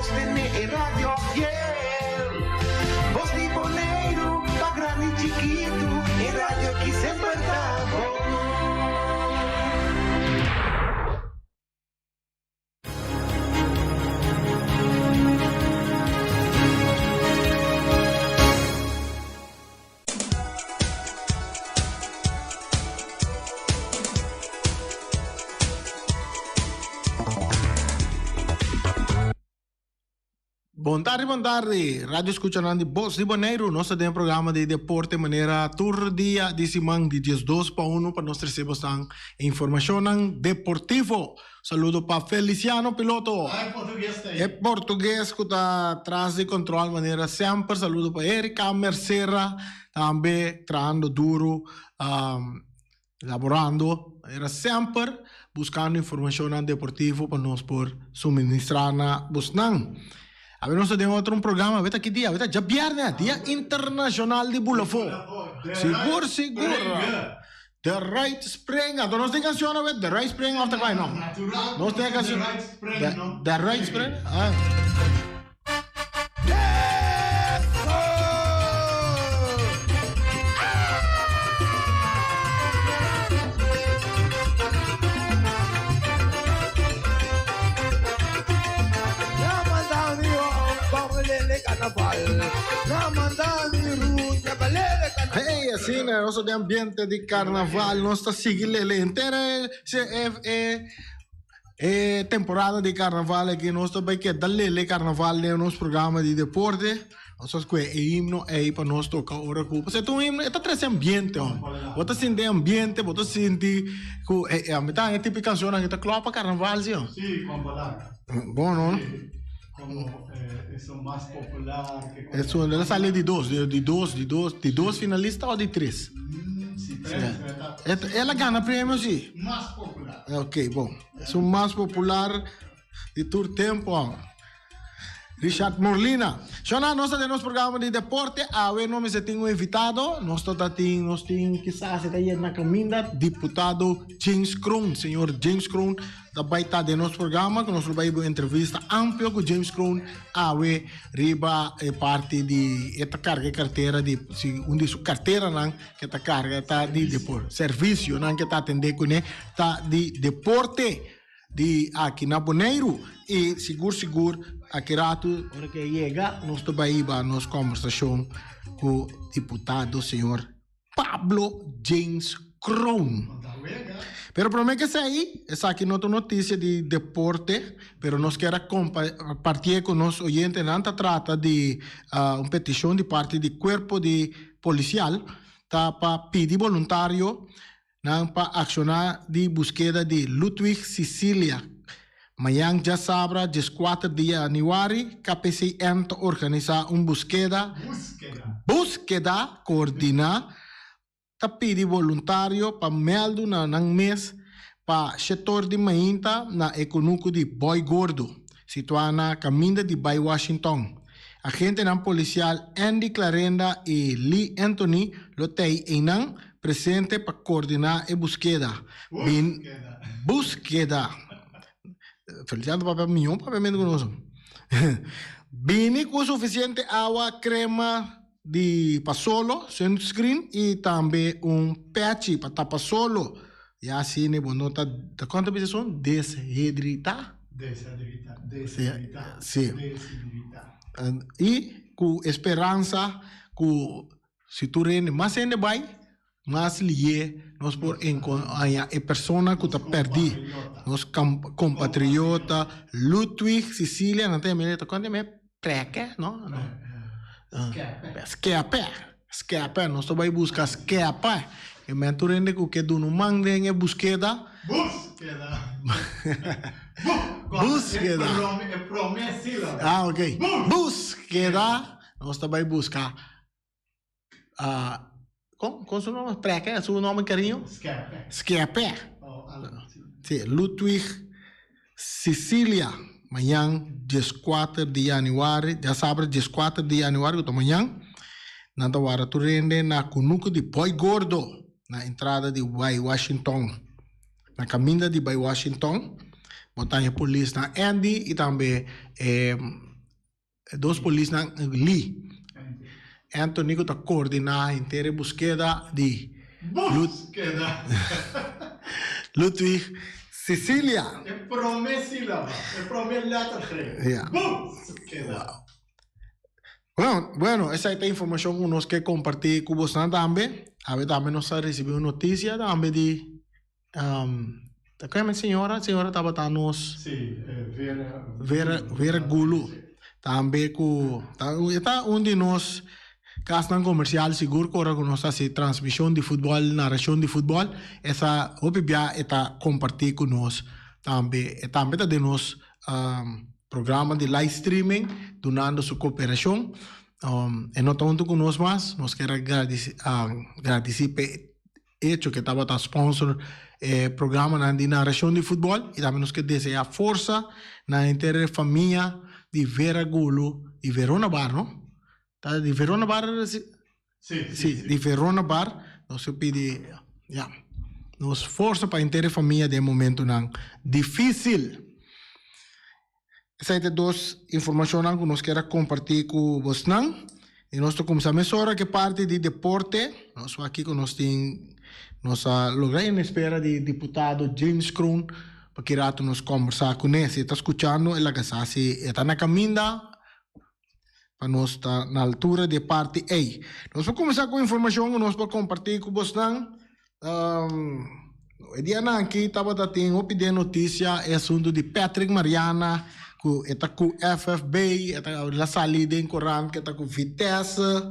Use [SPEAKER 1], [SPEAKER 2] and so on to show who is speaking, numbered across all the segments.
[SPEAKER 1] Sostene e radio fiel. Bos di Boneiru, pa grandi chikitu, e radio ki semper ta bon.
[SPEAKER 2] Bon tardi, bon tardi. Radio Escuchanan di Bos di Boneiru. Nos ta den programa di deporte manera tur dia di siman di 12 pa 1 pa nos trece bosnan informacionnan deportivo. Saludo pa Feliciano Piloto.
[SPEAKER 3] Ah, e portugues ta
[SPEAKER 2] E
[SPEAKER 3] ei.
[SPEAKER 2] portugues ku ta tras di control manera semper. Saludo pa Erika Mercera, tambe trahando duro, um, laborando manera semper, buscando informacionnan deportivo pa nos por suministra na bosnan. Awe nos ta den otro un programa, awe ta ki dia? Awe ta djabierne, Dia Internacional di Bulafó. Sigur, sigur. The Right Spring. Anto nos tin cancion awe? The Right Spring of ta cual? No. Nos tin e cancion. The, The Right Spring? Ah. Hey, asina nos ta den ambiente di carnaval, nos ta sigui lele henter e e e e temporada di carnaval aki nos ta bay keda lele carnaval den nos programa di deporte. Nos ta scoge e himno ey pa nos toca ora cu pasobra ta un himno e ta trece ambiente homber. Bo ta sinti e ambiente, bo ta sinti cu e e mi ta haña tipo e cancionnan cu ta cla pa carnaval si ho.
[SPEAKER 3] Si, Juan Balaca.
[SPEAKER 2] Bon no?
[SPEAKER 3] Como esun mas popular
[SPEAKER 2] ke como. Esun el a sali di dos, di dos, di dos, di dos finalista o di tres?
[SPEAKER 3] Si, tres
[SPEAKER 2] ta. El a gana premio si.
[SPEAKER 3] Mas popular.
[SPEAKER 2] Ok, bon. Esun mas popular di tur tempo. Richard Morlina. Shona, nos ta den nos programa di deporte. Awe no mester tin un invitado. Nos ta ta tin, nos tin kisas e ta yega na caminda, diputado James Kroon. Señor James Kroon ta bai ta den nos programa ku nos lo bai hiba un entrevista amplio ku James Kroon awe riba e parti di e ta karga e kartera di si un di su karteranan ke ta karga ta di deporte servisionan ke ta atendé kuné ta di deporte di aki na Boneiru i sigur sigur aki ratu ora ke e yega nos ta bai hiba nos kombersashon ku diputado señor Pablo James Kroon. Pero prome ke esei, esaki no ta un notisia di deporte, pero nos kier a compartié ku nos oyentenan. Ta trata di un petishon di parti di kuerpo di polisial ta pa pidi boluntario nan pa akshoná di buskeda di Ludwig Cicilia. Mañan djasabra dieskuater di yanüari KPCN ta organisá un buskeda búskeda koordiná ta pidi boluntario pa mèldu na nan mes pa shetor di mainta na e kunuku di Boy Gordo, situá na kaminda di bai Washington. Agentenan polisial Andy Clarenda i Lee Anthony lo tei einan presente pa koordiná e buskeda. Bin Buskeda. Feliciano ta papia mihó papiamentu ku nos. Bini ku sufisiente awa, krema di pa solo, sunscreen, i tambe un pèchi pa tapa solo. Ya asina bo no ta, kon ta bisa esun? Deshidritá?
[SPEAKER 3] Deshidritá, deshidritá,
[SPEAKER 2] Sí.
[SPEAKER 3] deshidritá.
[SPEAKER 2] I ku e speransa ku si tur hende, mas hende bai, Mas lié nos por haña e persona ku ta pèrdí. Nos kompatriota Ludwig Cicilia, nan ta yama e, kon ta yama e? Preke, no? Skepe. Skepe, nos ta bai buska skepe. E men tur hende ku ke duna un man den e buskeda.
[SPEAKER 3] Buskeda.
[SPEAKER 2] Buskeda. Ah, ok. Buskeda. Nos ta bai buska. Kon kon su nomber? Preke, su nomber cariño?
[SPEAKER 3] Skepe.
[SPEAKER 2] Skepe.
[SPEAKER 3] Oh, algo así.
[SPEAKER 2] Sí, Ludwig Cecilia. Mañan dieskuater di januari, djasabra dieskuater di januari ku ta mañan, nan ta wara tur hende na kunuku di Boy Gordo, na entrada di Bai Washington. Na kaminda di Bai Washington, bo ta haña polisnan Andy i tambe e. Dos polisnan Lee. Anthony ku ta koordiná henter e buskeda di
[SPEAKER 3] Buskeda.
[SPEAKER 2] Ludwig Cecilia.
[SPEAKER 3] E promé sílaba, e promé lettergreep.
[SPEAKER 2] Ja.
[SPEAKER 3] Buskeda.
[SPEAKER 2] Bueno, bueno, esei ta informashon ku nos ke kompartí ku bosnan tambe. Awe tambe nos a risibí un notisia tambe di Ta kende señora? Señora tabata nos.
[SPEAKER 3] Sí, Vera.
[SPEAKER 2] Vera, Vera Gulu. Tambe ku ta e ta un di nos kasnan komersial sigur ku ora ku nos ta hasi transmishon di futbòl, narashon di futbòl, esa hopi bia e ta kompartí ku nos tambe. E tambe ta den nos programa di live streaming dunando su koperashon. E no ta huntu ku nos mas, nos kier a gradisi gradisí p'e hecho ke tabata sponsor e programanan di narashon di futbòl i tambe nos ke deseá forsa na henter e famia di Vera Gulu di Verona Bar no? Ta di Verona Bar si?
[SPEAKER 3] Si,
[SPEAKER 2] si, di Verona Bar nos ke pidi ya nos forsa pa henter e famia den momentunan difísil. Esei ta e dos informashonnan ku nos kier a kompartí ku bosnan. I nos ta kuminsá mesora ku e parti di deporte. Nos wak kiko nos tin, nos a logra en espera di diputado James Kroon pa ki ratu nos kombersá kuné. Si e ta skuchando e laga sa si e ta na kaminda pa nos ta na altura di e parti ei. Nos por kuminsá ku informashon ku nos por kompartí ku bosnan. E dianan aki tabata tin hopi den notisia e asuntu di Patrick Mariana ku e ta ku FFB, e ta la sali den korant ku e ta ku Vitesse,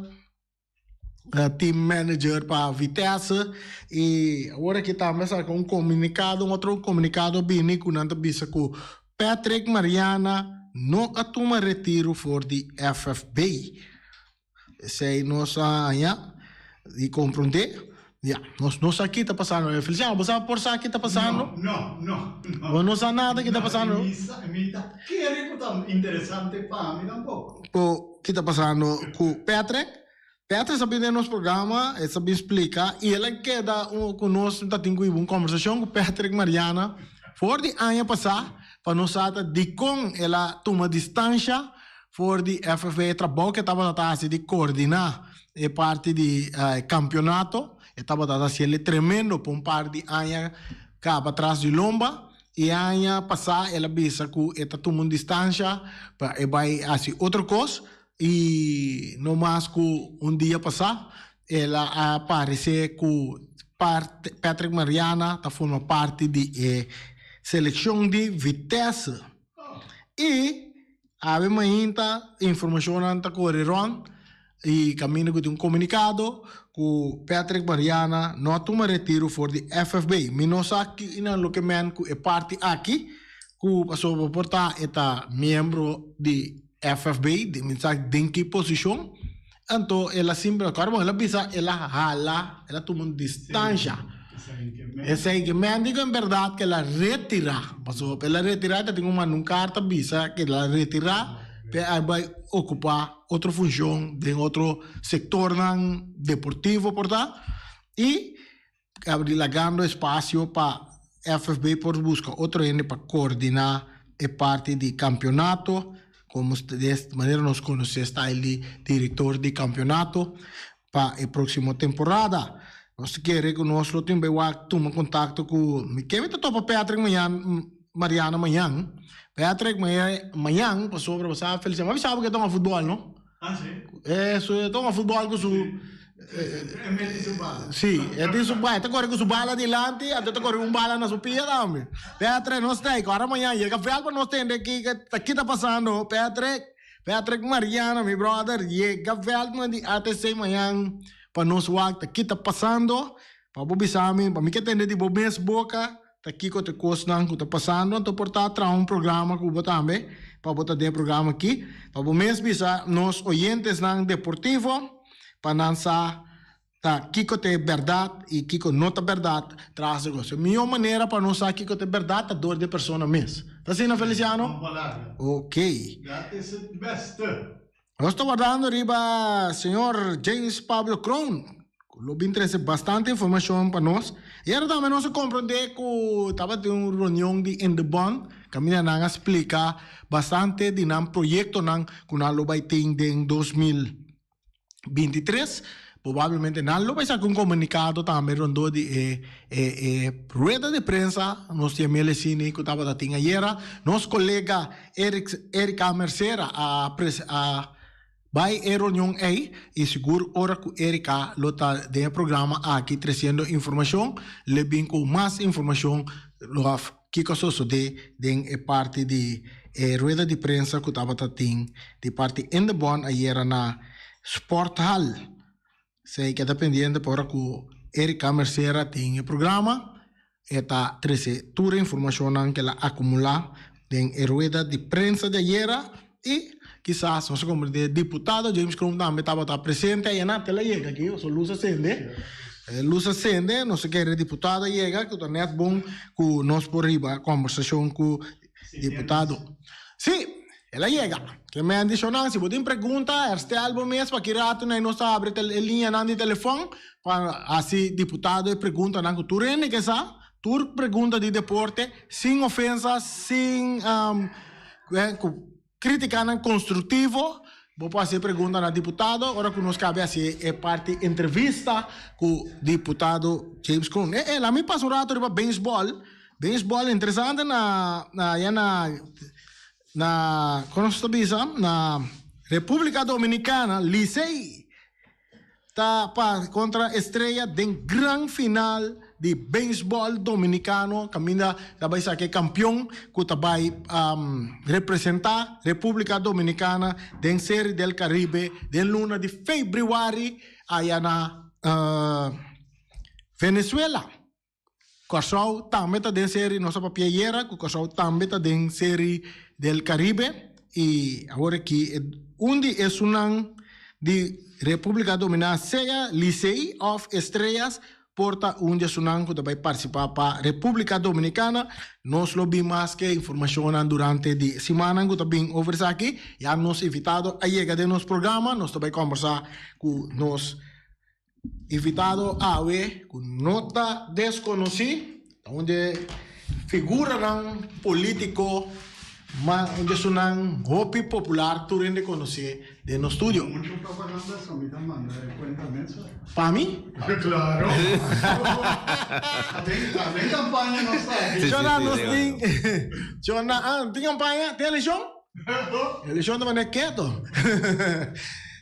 [SPEAKER 2] team manager pa Vitesse i awor aki tambe a saka un komunikado, un otro komunikado a bini ku nan ta bisa ku Patrick Mariana no a tuma retiro for di FFB. Esei nos a haña di komprondé. Ya, nos no sa ki ta pasando. Feliciano, bo sa por sa ki ta pasando?
[SPEAKER 3] No, no, no.
[SPEAKER 2] Bo no sa nada ki ta pasando?
[SPEAKER 3] Mi sa, mi ta kere ku ta interesante pa mi tampoko.
[SPEAKER 2] Ku ki ta pasando ku Patrick? Patrick sa bini den nos programa, e sa bin splika i el a keda ku nos ta tin ku hiba un kombersashon ku Patrick Mariana for di aña pasá pa nos sa ta dikon el a tuma distansha For di FFB e trabou ke tabata ta hasi di koordiná e parti di kampionato, e tabata ta hasi el tremendo pa un par di aña kaba tras di lomba i e aña pasá el a bisa ku e ta tuma un distansha pa e bai hasi otro kos i no mas ku un dia pasá el a aparesé ku Patrick Mariana ta forma parti di e selekshon di Vitesse. I awe mainta informashonnan ta kore rònt i kaminda ku tin un komunikado ku Patrick Mariana no a tuma retiro for di FFB. Mi no sa kinan loke men ku e parti aki ku pasobra por ta e ta miembro di FFB, mi sa den ki posishon. Anto el a simpel, kòrda bon, el a bisa el a hala, el a tuma un distansha. Esei ke men dico en berdad ke el a retira, pasobra el a retira ta tin ku manda un karta bisa ke el a retira pe a bai okupa otro funshon den otro sektornan deportivo por ta i Abri lagando espacio pa FFB por busca otro hende pa coordina e parti di campeonato, como de manera nos conoce style di director di campeonato pa e proximo temporada. Nos ta kere cu nos lo tin bay wak tuma contacto cu mi ke mi ta topa Patrick mañan Mariana mañan Patrick mañan pasobra bo sa Feliciano bo a bisa bo ke tuma futbol no.
[SPEAKER 3] Ah, sí.
[SPEAKER 2] Su e toma futbol ku su
[SPEAKER 3] E mete su bala.
[SPEAKER 2] Sí, e tin su bala. E ta kore ku su bala dilanti, anto e ta kore un bala na su pia tambe. Patrick, nos ta ei. Ora mañana yega vèlt pa nos tende kiko ta ki ta pasando. Patrick, Patrick Mariano, mi brother, yega vèlt man di ATC mañana pa nos wak ta ki ta pasando. Pa bo bisa mi, pa mi ke tende di bo mes boka. Ta kiko ta e kosnan ku ta pasando? Anto por ta traha un programa ku bo tambe, pa bo ta den e programa aki, pa bo mes bisa nos oyentesnan deportivo pa nan sa ta kiko ta e bèrdat i kiko no ta bèrdat tras di kos. E mihó manera pa nos sa kiko ta e bèrdat ta dor di e persona mes. Ta asina, Feliciano? Ok.
[SPEAKER 3] Dat is het beste.
[SPEAKER 2] Nos ta wardando riba señor James Pablo Kroon, ku lo bin trese bastante informashon pa nos. I ora tambe nos a komprondé ku tabatin un reunion di In de Bond. Kaminda nan a splika bastante di nan proyektonan ku nan lo bai tin den 2023. Probablemente nan lo bai saka un komunikado tambe rondó di e e e rueda de prensa, nos tin Melesini ku tabata tin ayera. Nos kolega Eric Erika Mercera a pres a bai e reunion ei i sigur ora ku Erika lo ta den e programa aki tresiendo informashon, lo e bin ku mas informashon lo a Kiko a sosodé den e parti di e rueda di prensa ku tabata tin di parti Indebon ayera na Sporthal? Esei keda pendiente pa ora ku Erika Mercera tin e programa, e ta trese tur e informashonnan ku el a akumulá den e rueda di prensa di ayera i kisas nos a komprendé diputado James Kroon tambe tabata presente ayana te el a yega aki, pasobra lus a sende. E lus a sende, nos a kere diputado a yega ku ta nèt bon ku nos por riba kòmbersashon ku diputado. Sí, el a yega. Ke men di shonnan, si bo tin pregunta, herstel bo mes pa ki ratu nan nos ta habri e liñanan di telefòn pa hasi diputado e preguntanan ku tur hende ke sa, tur pregunta di deporte, sin ofensa, sin ku Criticanan constructivo, Bo por haci e pregunta na diputado ora cu nos cabe haci e parti entrevista cu diputado James Kroon. E e, lami pasa un rato riba baseball. Baseball interesante na na ya na na con nos ta bisa? Na Republica Dominicana, Licey ta pa kontra Estrella den gran final di beisbòl dominikano kaminda ta bai saka e kampion ku ta bai representá Repúblika Dominikana den Serie del Caribe den luna di febrüari aya na Venezuela. Kòrsou tambe ta den seri, nos a papia ayera ku Kòrsou tambe ta den seri del Caribe i awor aki un di esunnan di Repúblika Dominá sea Licey òf Estrellas por ta un di esunnan ku ta bai partisipá pa Repúblika Dominikana. Nos lo bin mas ke informashonnan durante di simannan ku ta bin over esaki. Ya nos invitado a yega den nos programa, nos ta bai kòmbersá ku nos Invitado awe ku no ta deskonosí, ta un di e figuranan polítiko mas un di esunnan hopi popular tur hende konosé den nos studio.
[SPEAKER 3] Mucho propaganda so mi ta manda e cuenta mensual.
[SPEAKER 2] Pa mi?
[SPEAKER 3] Claro. Ta den campaña nos ta aki.
[SPEAKER 2] Shona nos tin Shona ah tin campaña? Tin eleccion? Eleccion ta manera keto.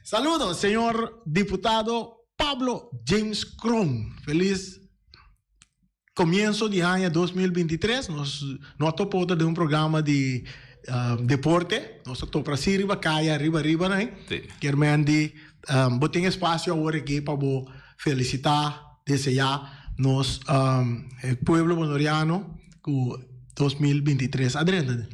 [SPEAKER 2] Saludo señor diputado Pablo James Kroon. Feliz comienzo di aña 2023. Nos no a topa otro den un programa di deporte. Nos a topa así riba caya, riba riba nan. Kier men di bo tin espacio awor aki pa bo felicita, desea nos e pueblo bonoriano cu 2023 a drenta.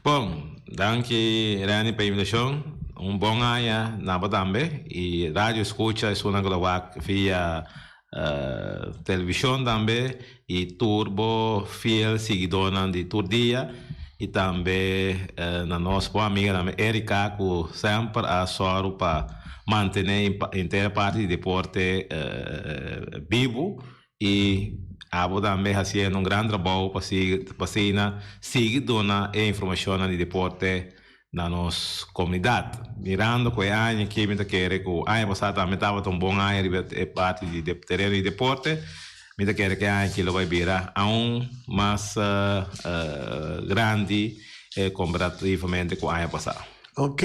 [SPEAKER 4] Bon, danki Renny pa e invitacion. Un bon aña na bo tambe y radio escucha esunnan cu ta wak via television tambe y tur bo fiel siguidornan di tur dia y tambe na nos bon amiga tambe Erika cu semper a soru pa mantene henter parti di deporte bibu Y abo tambe haciendo un gran trabou pa sigui pa asina sigui duna e informacionnan di deporte na nos comunidad. Mirando cu e aña aki mi ta kere cu aña pasa tambe tabata un bon aña riba e parti di tereno di deporte, mi ta kere cu e aña aki lo bay bira aun mas grandi comparativamente cu aña pasa.
[SPEAKER 2] Ok,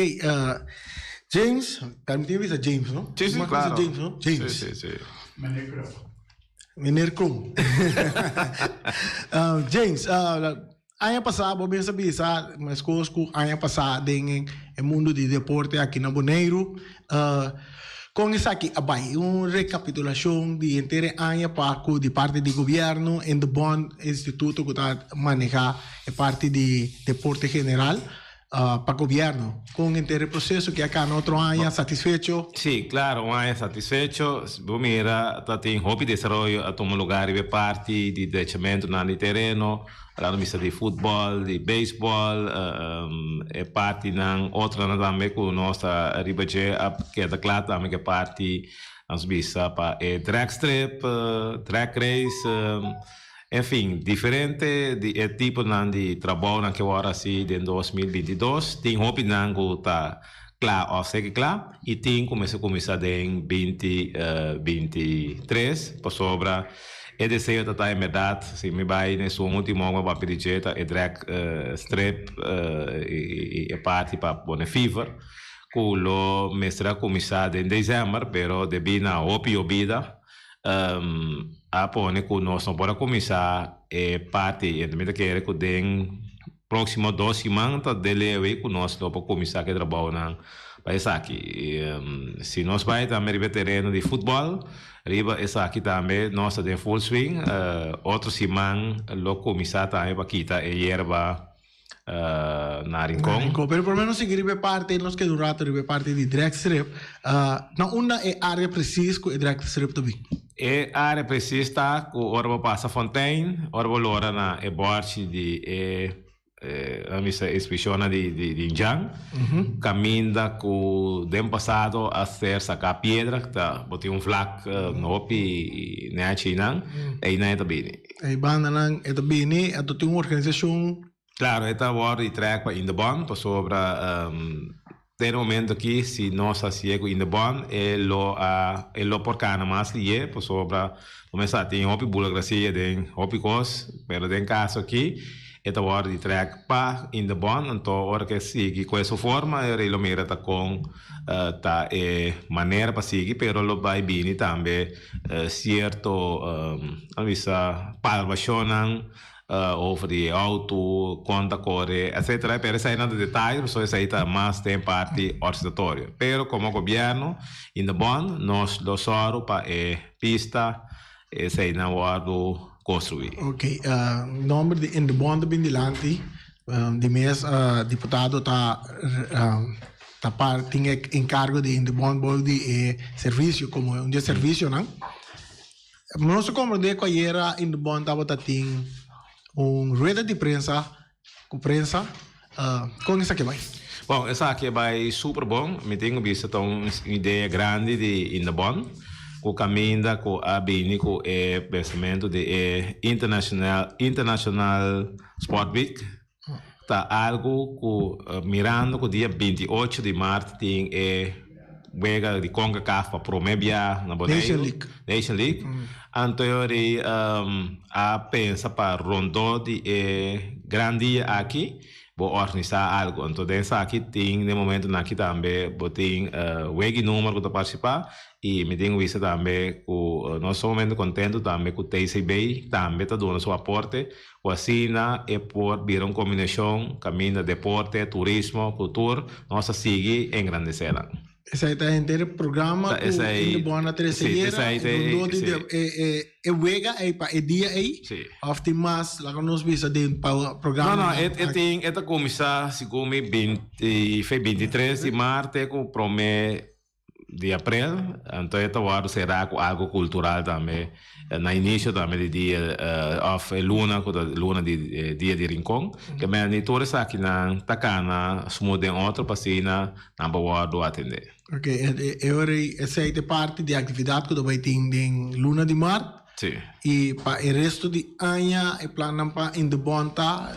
[SPEAKER 2] James, permiti mi bisa James, no?
[SPEAKER 4] Sí, sí, claro.
[SPEAKER 2] James, no? James.
[SPEAKER 4] Sí, sí, sí.
[SPEAKER 3] Meneer Kroon.
[SPEAKER 2] Meneer Kroon. James, aña pasá bo mester bisa meskos ku aña pasá den e mundu di deporte aki na Boneiru. Kon esaki a bai? Un rekapitulashon di henter e aña pa ku di parti di gobièrnu en de bond instituto ku ta manehá e parti di deporte general. Pa gobierno. Con henter e proceso ki a cana otro aña satisfecho?
[SPEAKER 4] Sí, claro, un aña satisfecho. Bo mira ta tin hopi desaroyo a tuma lugar riba e parti di drechamentonan di tereno, hablando mester di futbol, di beisbol, e partinan otronan tambe cu nos ta riba dje a keda cla tambe cu e parti, nos bisa pa e dragstrip, drag race. En fin, diferente di e tiponan di trabounan ke wòrdu hasi den 2022, tin hopinan ku ta kla òf seki kla i tin ku mester kuminsá den 2023 pasobra e deseo ta ta en bèrdat si mi bai na esun último ku mi a papia di dje ta e drag strip i e parti pa pone fever ku lo mester a kuminsá den desèmber pero debí na hopi yobida a pone ku nos no por a kuminsá e parti i mi ta kere ku den próksimo dos siman ta delewe ku nos lo por kuminsá ku e trabounan pa esaki. Si nos bai tambe riba e tereno di futbòl, riba esaki tambe nos ta den full swing. Otro siman lo kuminsá tambe pa kita e yerba na Rincon.
[SPEAKER 2] Na Rincon, pero por lo menos sigui riba e parti, nos keda un rato riba e parti di dragstrip. Na unda e área presis ku e dragstrip ta bin?
[SPEAKER 4] E área presis ta ku ora bo pasa Fontein, ora bo lora na e bòrchi di e nan bisa inspekshonnan di di Indjan, kaminda ku den pasado a ser saká piedra, ta bo tin un vlak hopi nèchi einan, einan e ta bini.
[SPEAKER 2] E bandanan e ta bini, anto tin un organisashon.
[SPEAKER 4] Claro, e ta wòrdu di trèk pa Indebon, pasobra den e momento aki si nos hasié ku Indebon e lo a e lo por kana mas lié, pasobra bo mester sa tin hopi burokrasia den hopi kos, pero den kaso aki e ta wòrdu di trèk pa Indebon, anto ora ku e sigui ku esun forma e lo mira ta kon ta e manera pa sigui, pero lo bai bini tambe cierto a bisa palbashonnan over di e auto, kon ta kore, etcetera, pero esei nan ta detaye pasobra esei ta mas den parti organisatorio. Pero komo gobierno in de bond nos lo sòru pa e pista esei nan wòrdu konstruí.
[SPEAKER 2] Ok, nomber di in de bond ta bin dilanti, di mes diputado ta ta par tin e enkargo di Indebon bou di e servisio komo un di e servisionan. Nos a komprendé ku ayera Indebon tabata tin un rueda di prensa ku prensa. Kon esaki a bai?
[SPEAKER 4] Bon, esaki a bai super bon. Mi tin ku bisa ta un idea grandi di Indebon ku kaminda ku a bini ku e pensamentu di e international international sport week. Ta algu ku mirando ku dia 28 di mart tin e wega di Concacaf pa prome bia na Boneiru.
[SPEAKER 2] Nation League.
[SPEAKER 4] Nation League. Anto yori a pensa pa rondó di e gran dia aki bo organisá algu. Anto den esaki tin den momentunan aki tambe bo tin wega i numero ku ta partisipá I mi tin wista tambe ku nos sumamente kontentu tambe ku TCB tambe ta duna su aporte ku asina e por bira un kombinashon kaminda deporte, turismo, kultur, nos ta sigui engrandesé nan.
[SPEAKER 2] Esei ta henter e programa ku Indebon a trese ayera, e rondó di e wega ei pa e dia ei òf tin mas laga nos bisa den pa programa?
[SPEAKER 4] No, no, e tin e ta kuminsá segun mi binti 23 di mart te ku promé Di aprel, anto e ta wòrdu será ku algu kultural tambe na inisio tambe di dia òf e luna ku ta luna di dia di Rincon. Ke men di tur esakinan ta kana smooth den otro pa asina nan por wòrdu atendé.
[SPEAKER 2] Ok, e ora ei esei ta e parti di aktividat ku ta bai tin den luna di mart.
[SPEAKER 4] Sí.
[SPEAKER 2] I pa e resto di aña e plannan pa Indebon ta?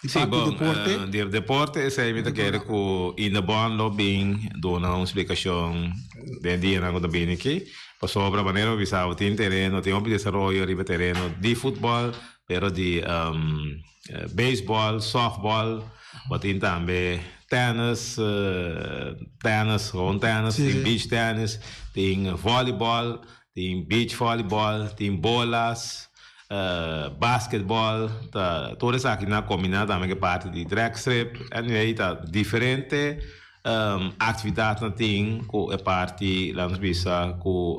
[SPEAKER 2] Di
[SPEAKER 4] Sí,
[SPEAKER 2] parti
[SPEAKER 4] bon,
[SPEAKER 2] deporte.
[SPEAKER 4] di deporte esei mi ta kere ku Indebon lo bin duna un splikashon den dianan ku ta bini aki. Pasobra manera mi bisa bo tin tereno, tin hopi desaroyo riba tereno di futbòl, pero di beisbòl, sòftbòl, bo tin tambe tènis, tènis, gewoon tènis, tin beach tènis, tin vòlibòl. Tin beach volleyball, tin bolas, basketball, ta tur esaki nan combina tambe cu e parti di drag strip. Anyway, ta diferente actividadnan tin cu e parti, laat nos bisa, cu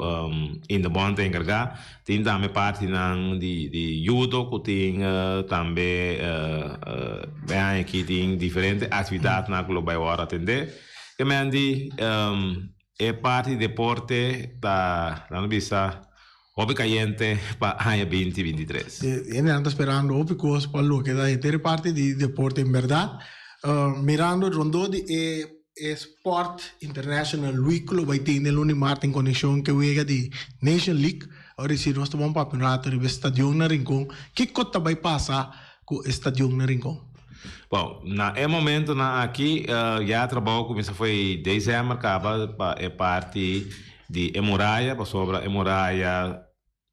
[SPEAKER 4] Indebon ta encarga. Tin tambe partinan di judo cu tin tambe e aña aki tin diferente actividadnan cu lo bay worde atende. Ke men di. E parti di deporte ta, nan a bisa, hopi kayente pa aña 2023.
[SPEAKER 2] E hendenan ta sperando hopi kos pa loke ta henter e parti di deporte en bèrdat. Mirando rondó di e. E Sport International Week lo bai tin den luna di mart en konekshon ku e wega di Nation League. Ora di si nos ta bon papia un rato riba e stadion na Rincon. Kiko ta bai pasa ku e stadion na Rincon?
[SPEAKER 4] Bon, na e momentonan aki ya trabou kuminsá foi desèmber kaba pa e parti di e muraya pasobra e muraya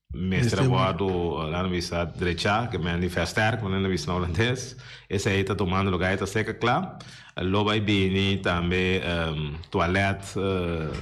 [SPEAKER 4] Mester a wòrdu, nan a bisa, drechá, ke men di versterk, manera nan a bisa na holandes. Esei ta tumando lugá, e ta seka kla. Lo bai bini tambe tualèt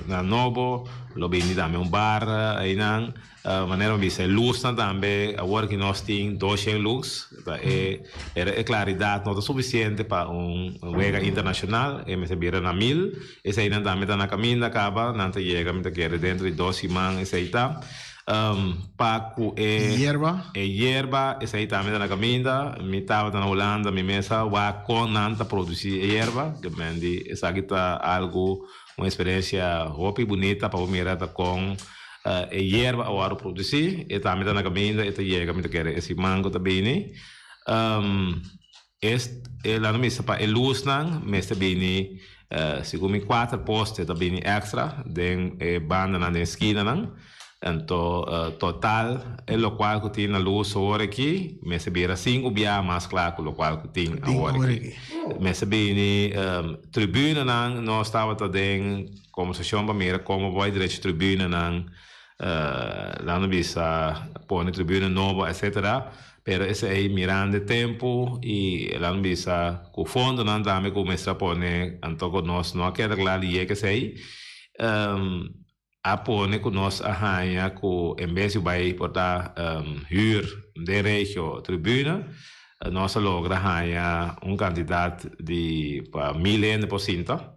[SPEAKER 4] nan nobo, lo bini tambe un bar einan. Manera mi a bisa, e lusnan tambe, awor ki nos tin doshen lus, ta e e klaridat no ta sufisiente pa un wega internashonal, e mester bira na mil. Eseinan tambe ta na kaminda kaba, nan ta yega, mi ta kere dentro di dos siman esei ta. Pa ku e
[SPEAKER 2] Yerba.
[SPEAKER 4] E yerba, esei tambe ta na kaminda. Mi tabata na Hulanda, mi mes a wak kon nan ta produsí e yerba. Ke men di esaki ta algu, un eksperensia hopi bunita pa bo mira ta kon e yerba a wòrdu produsí. E tambe ta na kaminda, e ta yega, mi ta kere e siman ku ta bini. E lana mester pa e lusnan mester bini segun mi kuater poste ta bini extra den e bandanan den skinanan. Anto total e lokual ku tin na lus awor aki mester bira sinku bia mas kla ku lokual ku tin awor aki. Mester bini tribunanan nos tabata den kombersashon pa mira komo bai drecha tribunanan lana bisa pone tribuna nobo etcetera. Pero esei mirando e tempu i el a bisa ku fondonan tambe ku mester a pone anto ku nos no a keda kla di yega esei, a pone ku nos a haña ku en bes di bai por ta hür den regio tribuna, nos a logra haña un kantidat di pa mil hende por sinta.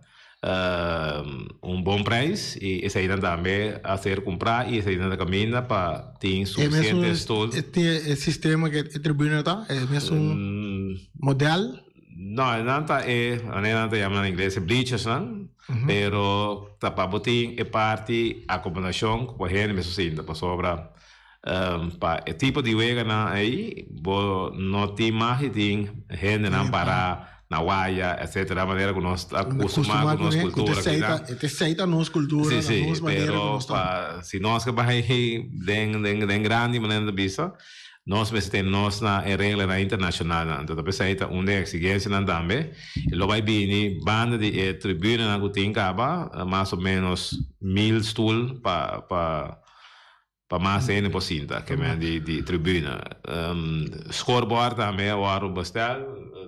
[SPEAKER 4] Un bon prijs y eseinan tambe a ser cumprá y eseinan ta caminda pa tin suficiente stoel.
[SPEAKER 2] E sistema que e tribuna ta? E mesun model?
[SPEAKER 4] No, nan ta e, manera nan ta yama na ingles e bleachers nan, pero ta pa bo tin e parti acomodacion cu por hende mester sinta pasobra pa e tipo di weganan ei bo no tin mag di tin hendenan para na waya etcetera manera ku nos ta kustumá ku nos kultura
[SPEAKER 2] kinan. E ta esei ta nos kultura,
[SPEAKER 4] ta nos manera ku nos ta. Sí, sí, pero pa si nos ke bai den den grandi manera ta bisa nos mester tene nos na e reglanan internashonalnan. Anto ta p'esei ta un den eksigensianan tambe. E lo bai bini banda di e tribunanan ku tin kaba mas o menos mil stul pa pa. Pa mas hende por sinta ke men di di tribuna. Scorebord tambe a wòrdu bestel,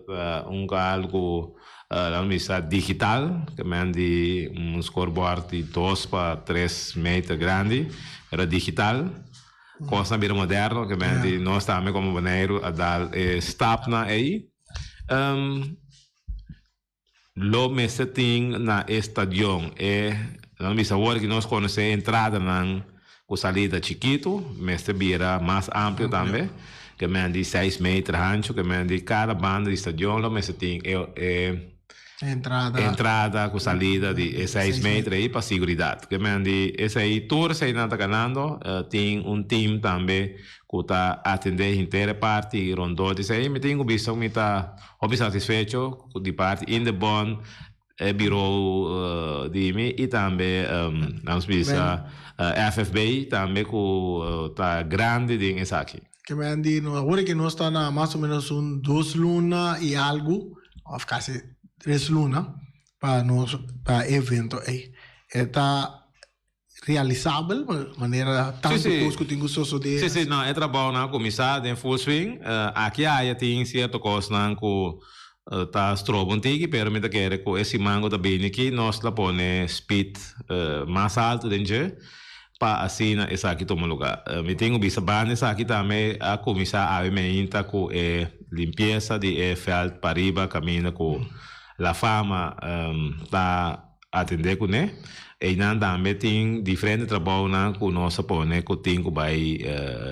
[SPEAKER 4] ta un algu laat mi bisa digital, ke men di un scorebord di dos pa tres meter grandi, pero digital. Kosnan bira moderno, ke men di nos tambe komo Boneiru a dal e stapnan ei. Lo mester tin na e stadion e nan bisa awor ki nos konosé entradanan ku salida chikitu mester bira mas amplio tambe ke men di seis meter hanchu ke men di kada banda di stadion lo mester tin e e entrada ku salida di e seis meter ei pa siguridat ke men di esei tur eseinan ta ganando tin un team tambe ku ta atendé henter e parti rondó di esei mi tin ku bisa ku mi ta Hopi satisfecho cu di parti Indebon, e bureau di mi y tambe nos bisa FFB tambe cu ta grandi den esaki.
[SPEAKER 2] Ke men di no awor ke nos ta na mas o menos un dos luna y algu of casi tres luna pa nos pa e evento ey. E ta realisabel manera tantu kos ku tin ku sosodé.
[SPEAKER 4] Sí, sí, no, e trabounan a kuminsá den full swing. Aki aya tin sierto kosnan ku ta stroba un tiki, pero mi ta kere ku e siman ku ta bini aki nos la pone speed mas altu den dje pa asina esaki tuma lugá. Mi tin ku bisa banda esaki tambe a kuminsá awe meinta ku e limpiesa di e vèlt pariba kaminda ku La Fama ta atendé kuné. Einan tambe tin diferente trabounan ku nos a pone ku tin ku bai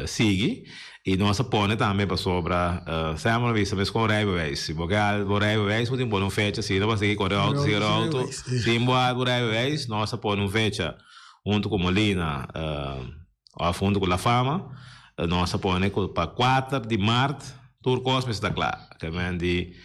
[SPEAKER 4] sigui. I nos a pone tambe pasobra semper a bisa meskon rijbewijs. Si bo ke hal bo rijbewijs bo tin pone un fecha, si no bo a sigui kore outo sigui kore outo sin bo hal bo rijbewijs nos a pone un fecha huntu ku Molina òf huntu ku La Fama nos a pone ku pa kuater di mart tur kos mester ta kla. Ke men di.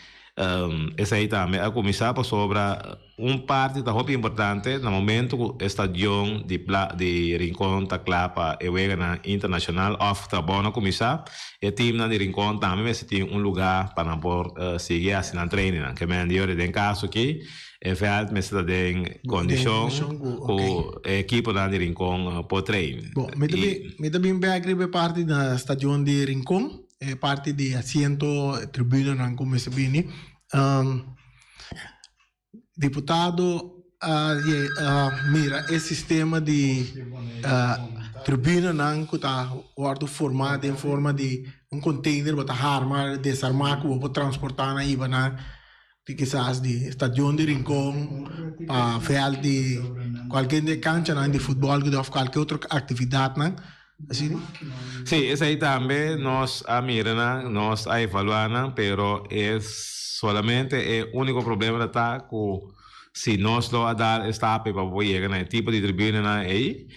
[SPEAKER 4] Esei tambe a kuminsá pasobra un parti ta hopi importante na momento ku e stadion di di Rincon ta kla pa e weganan internashonal òf trabou na kuminsá, e timnan di Rincon tambe mester tin un lugá pa nan por sigui hasi nan trainingnan. Ke men di ora den kaso aki e vèlt mester ta den kondishon ku e ekiponan di Rincon por train.
[SPEAKER 2] Bon, mi ta bin mi ta bin bèk riba e parti na stadion di Rincon. E parti di asiento, e tribunanan ku mester bini. Diputado a mira e sistema di tribunanan ku ta wòrdu formá den forma di un container bo ta harma, desarmá ku bo por transportá nan hiba nan di kisas di stadion di Rincon pa vèlt di kualke di e kanchanan di futbòl òf kualke otro aktividatnan. Asina?
[SPEAKER 4] Sí, esei tambe nos a mira nan, nos a evaluá nan, pero e solamente e úniko problema ta ta ku si nos lo a dal e stap pa bo yega na e tipo di tribunanan ei,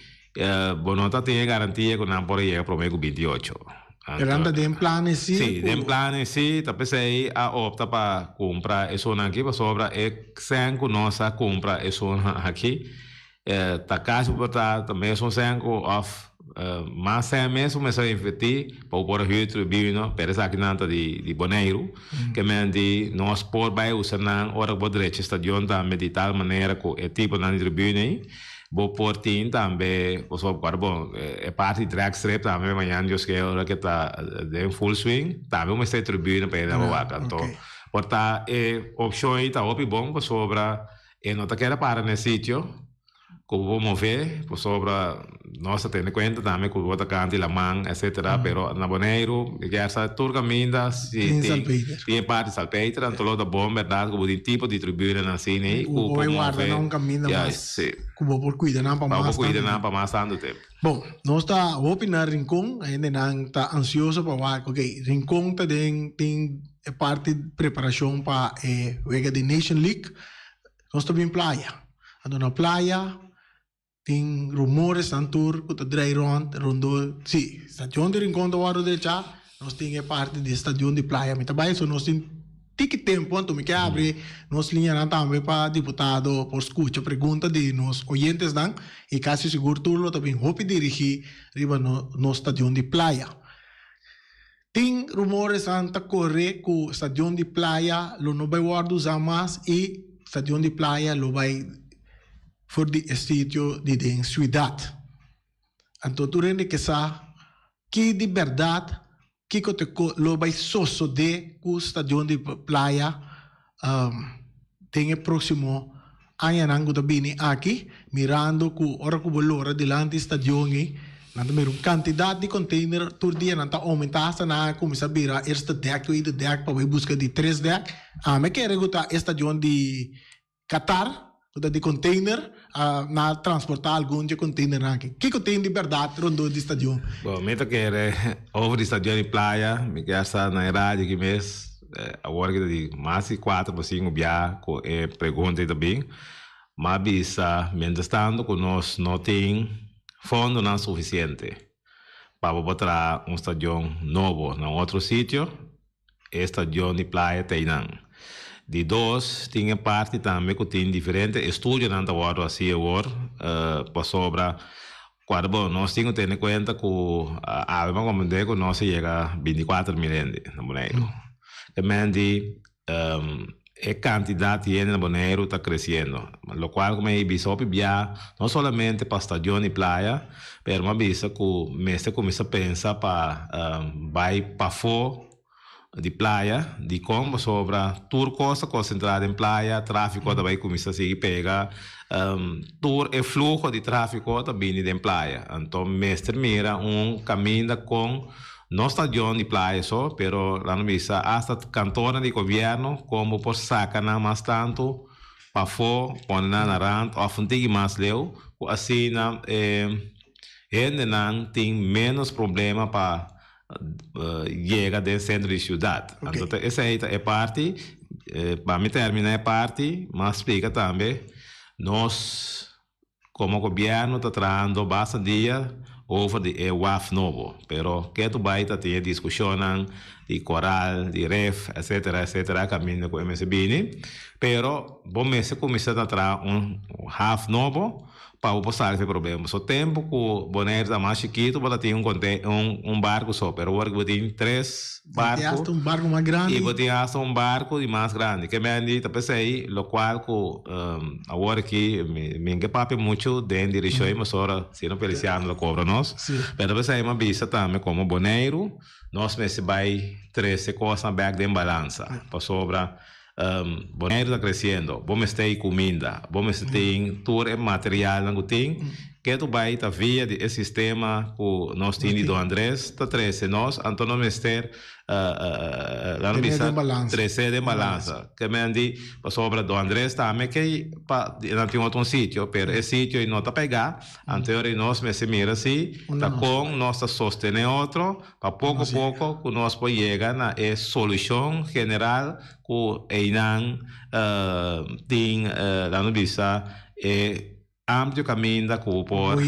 [SPEAKER 4] bo no ta tin e garantia ku nan por a yega promé ku 28.
[SPEAKER 2] Pero nan ta den planes
[SPEAKER 4] sí? Sí, den planes sí, ta p'esei a opta pa kumpra esunnan aki pasobra e sèn ku nos a kumpra esunnan aki Ta kasi por ta ta mesun sèn ku òf mas sèn mes ku mester invertí pa bo por a hür tribuna, pero esakinan ta di di Boneiru. Ke men di nos por bai usa nan ora ku bo drecha stadion tambe di tal manera ku e tiponan di tribuna ei bo por tin tambe pasobra ku ora bon e parti di drag strip tambe mañana Dios ke ora ke ta den full swing tambe bo mester tribuna pa hende a wak. Anto por ta e opshon ei ta hopi bon pasobra E no ta keda para na e sitio ku bo por move pasobra nos ta tene kuenta tambe ku bo ta kanta di laman etcetera pero na Boneiru mi kier sa tur kaminda si tin tin e parti salpeter anto lo ta bon berdad ku bo tin tipo di tribunanan asina ei
[SPEAKER 2] ku bo por move ku bo por kuida nan pa mas
[SPEAKER 4] kuida nan pa mas tantu tempu.
[SPEAKER 2] Bon nos ta hopi na Rincon hendenan ta ansioso pa wak ok Rincon ta den tin e parti preparashon pa e wega di Nation League. Nos ta bin playa. Anto na playa tin rumoresnan tur ku ta drei rònt rondó. Sí, stadion di Rincon ta wòrdu drechá, nos tin e parti di stadion di playa. Mi ta bai so nos tin tiki tempu, anto mi ke abri nos liñanan tambe pa diputado por skucha pregunta di nos oyentesnan i kasi sigur tur lo ta bin hopi dirigí riba nos stadion di playa. Tin rumoresnan ta kore ku stadion di Playa lo no bai wòrdu usá mas i stadion di Playa lo bai for di e sitio di den suidat. Anto tur hende ke sa ki di bèrdat kiko te lo bai sosodé ku stadion di Playa. Den e próksimo añanan ku ta bini aki, mirando ku ora ku bo lora dilanti stadion ei, nan ta mira un kantidat di konteiner tur dia nan ta oumentá hasta nan a kuminsá bira eerste dèk, tweede dèk pa bai buska di tres dèk. Ami a kere ku ta e stadion di Qatar ku ta di konteiner, nan a transportá algun dje konteinernan aki. Kiko tin di bèrdat rondó di stadion?
[SPEAKER 4] Bo, mi ta kere over di stadion di Playa, mi kier sa na e radio aki mes. Awor ki ta di mas di kuater pa sinku bia ku e pregunta ei ta bin, m'a bisa mientrastanto ku nos no tin fondonan sufisiente pa bo por traha un stadion nobo na un otro sitio, e stadion di Playa ta einan. Di dos, tin e parti tambe ku tin diferente estudionan ta wòrdu hasi awor pasobra Cuando bo nos tin cu tene cuenta cu awe bo a comprende cu nos a yega 24 mil hende na Boneiru. Te men di e cantidad di hende na Boneiru ta creciendo. Locual cu mi a bisa hopi bia no solamente pa stadion y playa pero mi a bisa cu mester cuminsa pensa pa bay pafo di playa, dikon pasobra tur kos ta konsentrá den playa, tráfiko ta bai kuminsá sigui pega, tur e fluho di tráfiko ta bini den playa. Anto mester mira un kaminda kon no stadion di playa so, pero nan a bisa asta kantornan di gobièrnu kon bo por saka nan mas tantu pafó, pone nan na rant òf un tiki mas leu ku asina e hendenan tin ménos problema pa yega den sentro di siudat. Anto ta esei ta e parti, pa mi termina e parti, mas splika tambe nos komo gobièrnu ta trahando basta dia over di e waf nobo, pero ketu bai ta tin e diskushonnan di koral, di ref, etcetera, etcetera, kaminda ku e mester bini. Pero bo mester kuminsá ta traha un haf nobo pa bo por sali di e problema. So tempu ku Boneiru ta mas chikitu bo ta tin un konte un un barku so, pero awor ku bo tin tres
[SPEAKER 2] Bo tin
[SPEAKER 4] barku
[SPEAKER 2] hasta un barku mas
[SPEAKER 4] i
[SPEAKER 2] grandi.
[SPEAKER 4] bo tin hasta un barku di mas grandi. Ke men ta p'esei lokual ku awor aki mi mi ke papia muchu den dirishon pasobra si no Feliciano ta kobra nos.
[SPEAKER 2] Sí.
[SPEAKER 4] Pero ta p'esei mi a bisa tambe komo Boneiru nos mester bai trese kosnan bèk den balansa pasobra Boneiru ta kresiendo, bo mester ei kuminda, bo mester tin tur e materialnan ku tin. Ke tu bai ta via di e sistema ku nos tin di Don Andres ta trese nos, anto nos mester laat nos bisa trese den balansa. Ke men di pasobra Don Andres tambe ke pa nan tin otro un sitio, pero e sitio ei no ta pega, anto e ora ei nos mester mira si ta kon nos ta sostene otro Pa poko poko ku nos por yega na e solushon general ku einan tin laat nos bisa e amplio kaminda ku por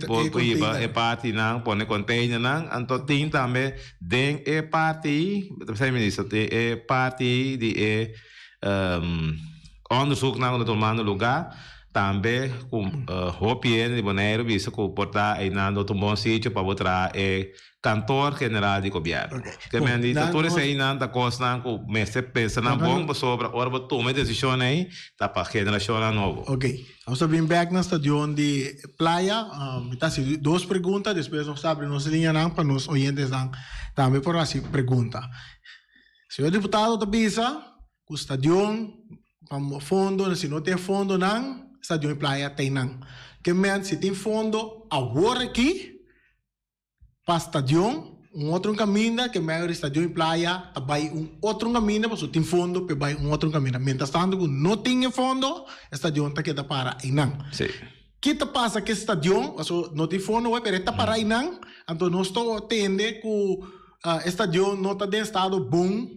[SPEAKER 4] por hiba e partinan pone containernan anto tin tambe den e parti ta bisa den e parti di e Onderzoeknan ku ta tumando lugá, tambe ku hopi hende di Boneiru bisa ku por ta einan lo ta un bon sitio pa bo traha e kantor general di gobièrnu. Ke men di ta tur eseinan ta kosnan ku mester pensa nan bon pasobra ora bo tuma e desishon ei ta pa generashonnan nobo.
[SPEAKER 2] Ok, nos ta bin bèk na stadion di Playa. Mi ta hasi dos pregunta, despues nos ta abri nos liñanan pa nos oyentesnan tambe por hasi pregunta. Señor diputado ta bisa Ku stadion pa fondo, si no tin fondonan, stadion di playa ta einan. Ke men si tin fondo awor aki pa stadion, un otro kaminda, ke men stadion di playa ta bai un otro kaminda pasobra tin fondo pa e bai un otro kaminda. Mientras tanto ku no tin e fondo, e stadion ta keda para einan. Ki ta pasa ku e stadion? Pasobra no tin fondo awor pero e ta para einan, anto nos ta tende ku e stadion no ta den estado bon.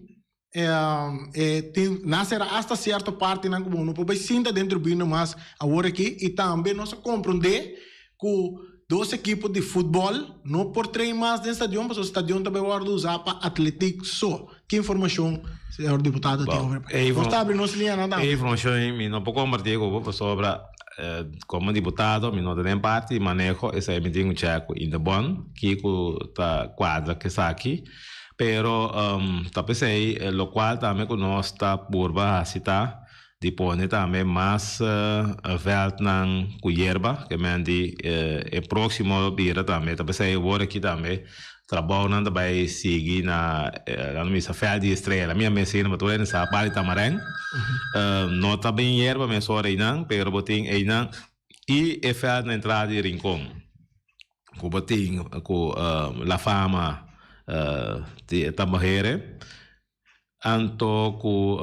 [SPEAKER 2] E tin nan sera asta sierto partinan ku bo no por bai sinta den tribuna mas awor aki i tambe nos a komprondé ku dos ekipo di futbòl no por train mas den stadion pasobra stadion ta bai wòrdu usá pa atletik so. Ki informashon señor diputado tin over e Nos ta abri nos liñanan tambe.
[SPEAKER 4] E informashon ei mi no por kompartí ku bo pasobra komo diputado mi no ta den parti di maneho esei mi tin ku chèk ku Indebon kiko ta kuadra ku esaki. Pero ta p'esei lokual tambe ku nos ta purba hasi ta di pone tambe mas vèltnan ku yerba, ke men di e próksimo lo bira tambe. Ta p'esei awor aki tambe trabounan ta bai sigui na nan ta bisa vèlt di Estrella. Mi a mensina pa tur hende sa Pali Tamarijn. No ta bin yerba mesora einan, pero bo tin einan i e vèlt na entrada di Rincon. Ku bo tin ku La Fama ta muhere anto ku